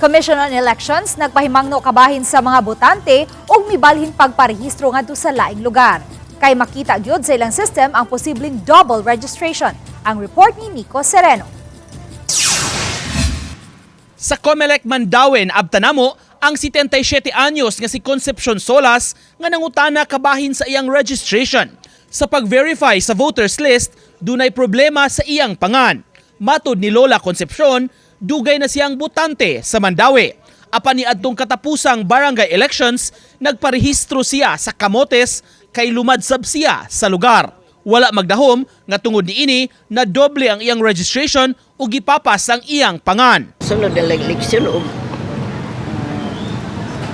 Commission on Elections nagpahimangno kabahin sa mga botante ug mibalhin pagparehistro ngadto sa laing lugar. Kay makita gyud sa ilang system ang posibleng double registration. Ang report ni Nico Sereno. Sa Comelec Mandaue, naabtan namo ang 77 anyos nga si Concepcion Solas nga nangutana kabahin sa iyang registration. Sa pag-verify sa voters list, dunay problema sa iyang pangan. Matod ni Lola Concepcion, dugay na siyang botante sa Mandaue. Apan niadtong katapusang barangay elections, nagparehistro siya sa Camotes kay lumadsab siya sa lugar. Wala magdahom nga tungod niini na doble ang iyang registration ug gipapas ang iyang pangan. Sunod na eleksyon og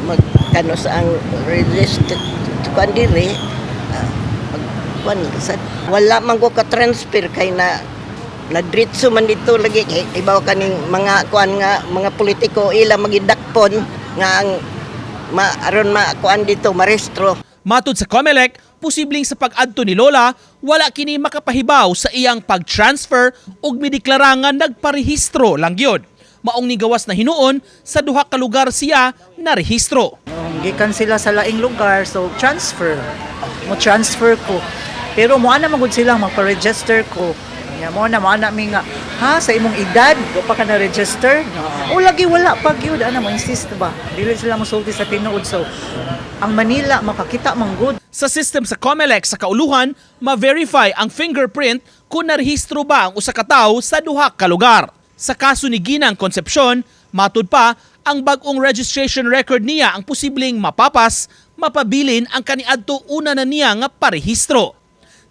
magkano sa ang register kuan diri, mag kuan sa wala man ko ka transfer kay na nadritso man dito lagi kay ibaw kaning mga kuan nga mga politiko ila magidakpon nga ang ma aron ma kuan dito marehistro. Matod sa COMELEC, posibleng sa pag-adto ni Lola, wala kini makapahibaw sa iyang pag-transfer ug mideklara nga nagparehistro lang gyud. Maong nigawas na hinuon sa duha ka lugar siya narehistro. Gikan sila sa laing lugar, so transfer. Mo transfer ko. Pero mo ana magud sila magpa-register ko. Ya mo na mo ana mi nga, ha, sa imong edad wa pa ka na register. O lagi wala pa gyud ana mo insist ba. Dili sila mosulti sa tinuod, so ang Manila makakita man gud. Sa system sa COMELEC sa kauluhan, ma-verify ang fingerprint kung narehistro ba ang usa ka tawo sa duha ka lugar. Sa kaso ni Ginang Concepcion, matud pa, ang bag-ong registration record niya ang posibleng mapapas, mapabilin ang kaniadto una na niya nga parehistro.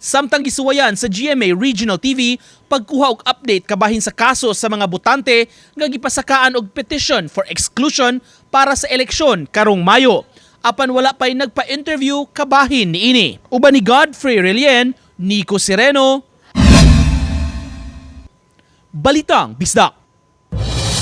Samtang gisuwayan sa GMA Regional TV pagkuha og update kabahin sa kaso sa mga botante nga gipasakaan og petition for exclusion para sa eleksyon karong Mayo. Apan wala pa'y nagpa-interview kabahin niini. Uban ni Godfrey Relien, Nico Sereno, Balitang Bisdak.